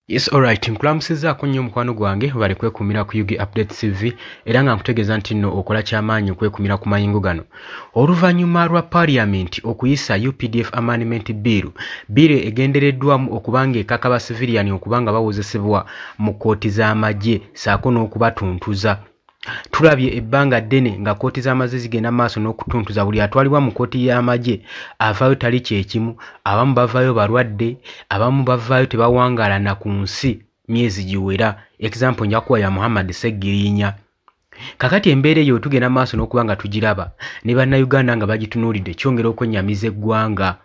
Yes, alright, nkulamusizaako nnyo mukwano gwange, bali kwekumira ku UG Update TV, era nga nkutegeeza nti nno okola kyamaanyi okwekumira ku mayingo gano. Oluvannyuma lwa Parliament okuyisa UPDF Amendment Bill, bill egendereddwamu okubanga ekaka ba civilian okubanga bawozesebwa mu kkooti z'amagye ssaako n'okubatuntuza. Tulabye ebbanga ddene nga kkooti z'amagye zigenda maaso n'okutuntuza buli atwalibwa mu kkooti y'amagye avaayo tali kyekimu, abamu bavaayo balwadde, abamu bavaayo tebawangaalana ku nsi myezi giwera. Example nja kuwa ya Muhammad Ssegirinya. Kakati embeera eyo tugenda maaso n'okuba nga tugiraba ne bannayuganda nga bagitunuulidde, kyongera okwennyamiza eggwanga.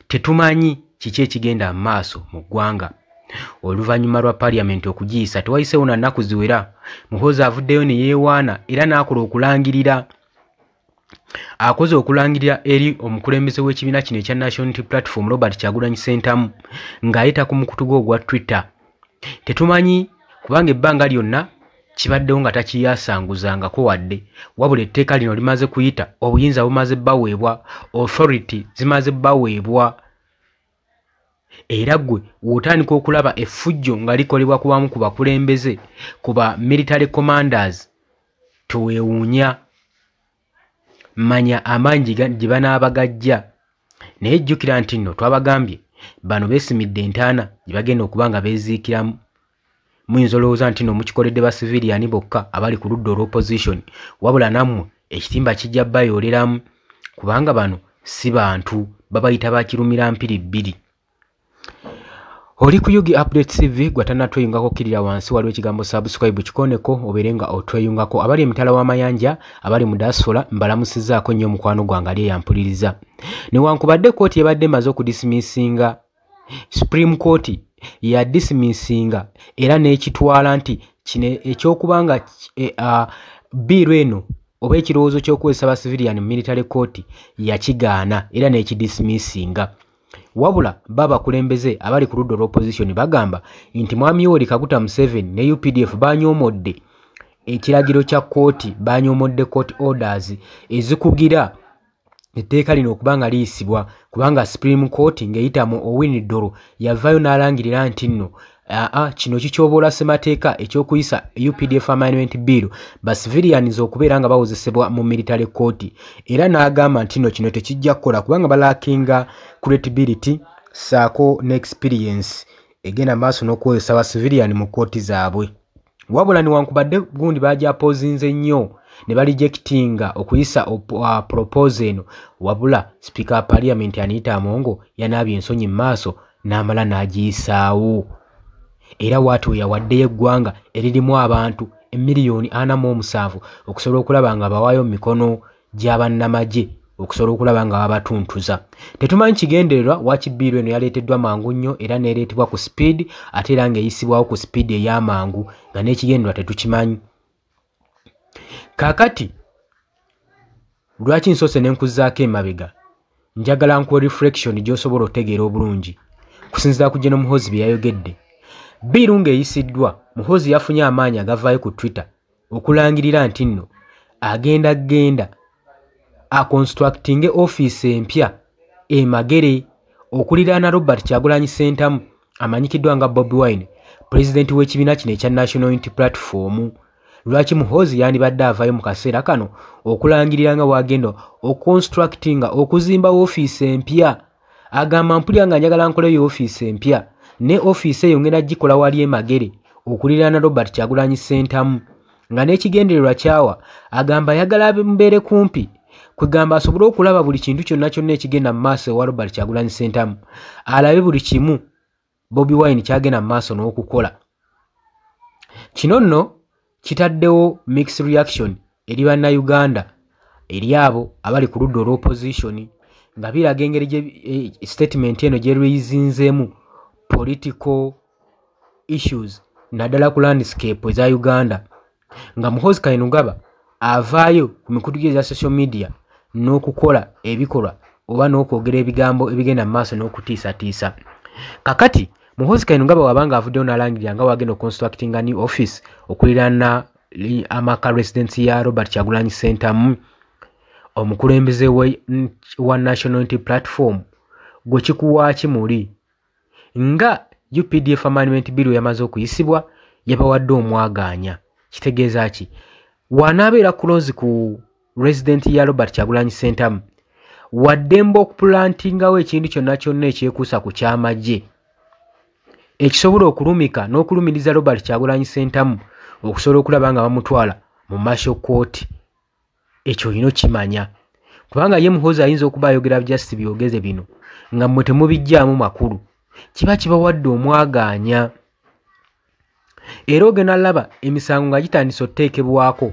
Tetumanyi kiki ekigenda mu maaso mu ggwanga. Oluvannyuma lwa Parliament okugiyisa tewayiseewo na nnaku ziwera, Muhoozi avuddeyo ne yeewaana era n'akola okulangirira. Akoze okulangirira eri omukulembeze w'ekibiina kino ekya National Unity Platform, Robert Kyagulanyi Ssentamu, ng'ayita ku mukutu gwe ogwa Twitter. Tetumanyi kubanga ebbanga lyonna kibaddewo nga takiyasanguzangako wadde, wabula etteeka lino limaze kuyita, obuyinza bumaze bbaweebwa, authority zimaze bbaweebwa. Era ggwe w'otandika okulaba effujjo nga likolebwa ku bamu ku bakulembeze, ku ba military commanders, teweewuunya, manya amaanyi gye banaaba gajja. Naye jjukira nti nno twabagambye bano beesimidde entaana gye bagenda okuba nga beeziikiramu. Muyinza olowooza nti nno mukikoledde ba civilian bokka abali ku ludda olw'opposition, wabula nammwe ekitimba kijja bbayooleramu, kubanga bano si bantu, babayita ba kirumira mpiri bbiri. Oli ku UG Update TV, gwe tannatweyungako kkirira wansi waliwo ekigambo subscribe, kikoneko obeere nga otweyungako. Abali emitala w'amayanja, abali mu diaspora, mbalamusizzaako nnyo mukwano gwange ali eyampuliriza. Newankubadde kkooti ebadde emaze okudismissinga, Supreme Court ya dismissinga era n'ekitwala nti kino ekyokuba nga bill eno oba ekirowoozo ky'okukozesa ba civilian mu military court yakigaana era n'ekidismissinga. Wabula bo abakulembeze abali ku ludda olw'opposition bagamba nti Mwami Yoweri Kaguta Museveni ne UPDF banyoomodde ekiragiro kya kkooti, banyoomodde court orders ezikugira etteeka lino okuba nga liyisibwa, kubanga Supreme Court ng'eyita mu Owiny Dollo yavaayo n'alangirira nti nno aa kino kityoboola ssemateeka eky'okuyisa UPDF Amendment Bill, ba civilians okubeera nga bawozesebwa mu military court, era n'agamba nti nno kino tekijja kukola kubanga balackinga credibility ssaako ne experience egenda maaso n'okuwozesa ba civilian mu kkooti zaabwe. Wabula newankubadde gundi bagyapoozinze nnyo ne barejectinga okuyisa proposal eno, wabula Speaker wa Parliament Anita Among yanaabye ensonyi mu maaso n'amala n'agiyisaawo. Era bw'atyo yawaddeyo eggwanga eririmu abantu 47 millioni okusobola okulaba nga bawaayo mu mikono gy'abannamagye okusobola okulaba nga babatuntuza. Tetumanyi kigendererwa waki bill eno yaleeteddwa mangu nnyo era n'ereetebwa ku speed, ate era ng'eyisibwawo ku speed ey'amangu, nga n'ekigendererwa tetukimanyi. Kaakati lwaki nsoose ne nkuzzaako emabega? Njagala nkuwe reflection gy'osobola okutegeera obulungi kusinziira ku General Muhoozi bye yayogedde. Bill ng'eyisiddwa, Muhoozi yafunye amaanyi agavaayo ku Twitter okulangirira nti nno agenda genda aconstructinge ofiisi empya e Magere okuliraana Robert Kyagulanyi Ssentamu amanyikiddwa nga Bobi Wine, pulezidenti w'ekibiina kino ekya National Unity Platform. Lwaki Muhoozi yandibadde avaayo mu kaseera kano okulangirira nga bw'agenda oconstructinga, okuzimba ofiisi empya? Agamba, mpulira nga njagala nkoleyo ofiisi empya, ne ofiisi eyo ngenda gikola wali e Magere okuliraana Robert Kyagulanyi Ssentamu, nga n'ekigendererwa kyawa agamba ayagala mbeere kumpi, kwegamba asobole okulaba buli kintu kyonna kyonna ekigenda mu maaso ewa Robert Kyagulanyi Ssentamu, alabe buli kimu Bobi Wine kyagenda mu maaso n'okukola. Kino nno kitaddewo mixed reaction eri bannayuganda, eri abo abali ku ludda olw'opposition, nga biraga engeri statement eno gyerwizinzeemu political issues, naddala ku landscape eza Uganda, nga Muhoozi Kainerugaba avaayo ku mikutu gye eza social media n'okukola ebikolwa oba n'okwogera ebigambo ebigenda mu maaso n'okutiisatiisa. Kakati Muhoozi Kainerugaba wabanga avuddeyo n'alangirira nga wagenda oconstructinga new office okuliraana amaka, residency ya Robert Kyagulanyi Ssentamu, omukulembeze wa National Unity Platform, gwe kikuwa ki muli nga UPDF Amendment Bill yamaze okuyisibwa, yabawadde omwagaanya. Kitegeeza ki? Wanaabeera close ku resident ya Robert Kyagulanyi Ssentamu, waddembe okupulantingawo ekintu kyonna kyonna ekyekuusa ku kyamagye ekisobola okulumika n'okulumiriza Robert Kyagulanyi Ssentamu okusobola okulaba nga bamutwala mu martial court. Ekyo olina okimanya, kubanga ye Muhoozi ayinza okuba ayogera just byogeze bino nga mmwe temubijjaamu makulu. Kiba kibawadde omwagaanya. Era ogenda laba emisango nga gitandise otuteekebwako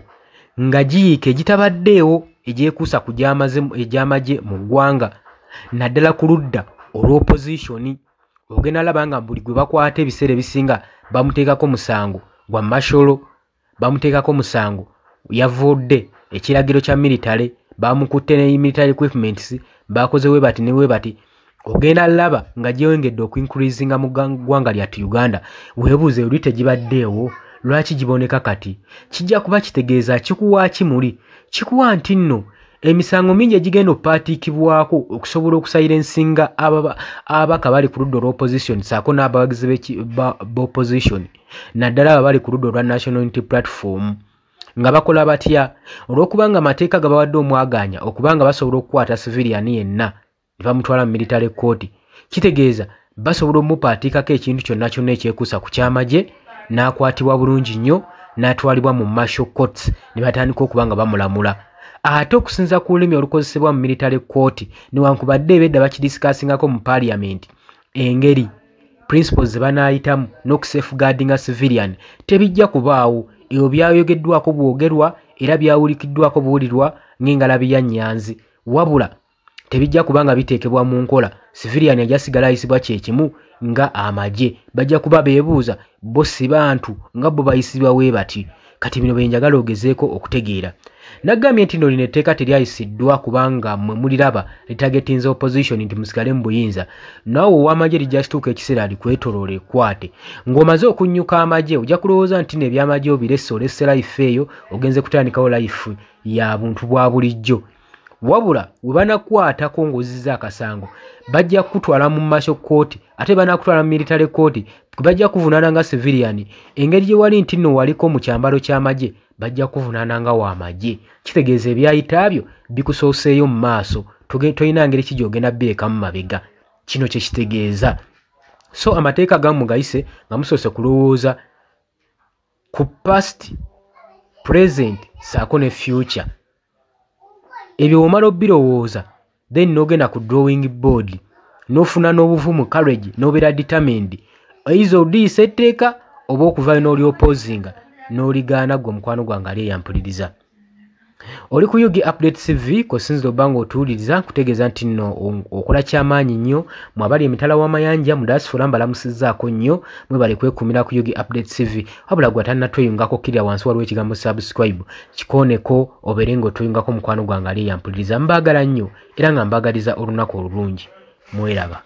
nga giyiika egitabaddeewo egyekuusa ku egy'amagye mu ggwanga, naddala ku ludda olw'opposition. Ogenda laba nga buli gwe bakwata ebiseera ebisinga bamuteekako musango gwa martial, bamuteekako musango yavudde ekiragiro kya military, bamukutte ne military equipments, bakoze we bati ne we bati. Ogenda laba nga gyeyongedde okuincreasinga mu ggwanga lyattu Uganda. Weebuuze, oli tegibaddeewo, lwaki giboneka kati? Kijja kuba kitegeeza kikuwa ki muli? Kikuwa nti nno emisango mingi egigenda okupaatiikibwako okusobola okusayira ensinga ababaka bali ku ludda olw'opposition ssaako n'abawagizi b'opposition, naddala abo bali ku ludda olwa National Unity Platform. Nga bakola batya? Olw'okubanga amateeka gabawadde omwagaanya okuba nga basobola okukwata civilian yenna ne bamutwala mu military court, kitegeeza basobola omupaatiikako ekintu kyonna kyonna ekyekuusa ku kyamagye, n'akwatibwa bulungi nnyo n'atwalibwa mu martial courts ne batandika okuba nga bamulamula. Ate okusinza ku lulimi olukozesebwa mu military court, newankubadde ebedda bakidiscussingako mu parliament, engeri principles ze banaayitamu n'okusafeguardinga civilian tebijja kubaawo. Ebyo byayogeddwako bwogerwa era byawulikiddwako buwulirwa ng'engalabi ya Nnyanzi, wabula tebijja kuba nga biteekebwa mu nkola. Civilian ajja sigala ayisibwa kyekimu nga amagye. Bajja kuba beebuuza bo si bantu nga bo bayisibwa we bati? Kati bino bye njagala ogezeeko okutegeera. Nagambye nti nno lino etteeka teryayisiddwa kubanga mmwe muliraba litargetinze opposition nti musigale mu buyinza. Naawe ow'amagye lijja kituuka ekiseera likwetoloola ekwate. Ng'omaze okunnyuka amagye, ojja kulowooza nti nno ebyamagye obiresse, olesse life eyo, ogenze kutandikawo life ya buntu bwa bulijjo. Wabula we banakwatako ng'ozizza akasango, bajja kukutwala mu martial court, ate banakutwala mu military court, bajja kuvunaana nga civilian. Engeri gye wali nti nno waliko mu kyambalo ky'amagye, bajja kuvunaana nga w'amagye. Kitegeeza ebyayita byo bikusooseeyo mu maaso, tolina ngeri ki gy'ogenda birekamu mabega. Kino kye kitegeeza. So amateeka agamu mugayise nga musoose kulowooza ku past, present ssaako ne future. Ebyo bw'omala obbirowooza, then n'ogenda ku drawing board n'ofuna n'obuvumu, courage, n'obeera determined, oyinza odiyisa etteeka oba okuvayo n'olyopposinga n'oligaana. Ggwe omukwano gwange ali eyampuliriza, oli ku UG Update TV kosinzira obba nga otuwuliriza, nkutegeeza nti nno okola kyamaanyi nnyo. Mwabali emitala w'amayanja mu diaspora, mbalamusizzaako nnyo, mwebale kwekumira ku UG Update TV. Wabula gwe atannatweyungako, kkirira wansi waliwo ekigambo subscribe, kikooneko obeere ng'otweyungako. Mukwano gwange ali eyampuliriza, mbaagala nnyo era nga mbaagaliza olunaku olulungi. Mweraba.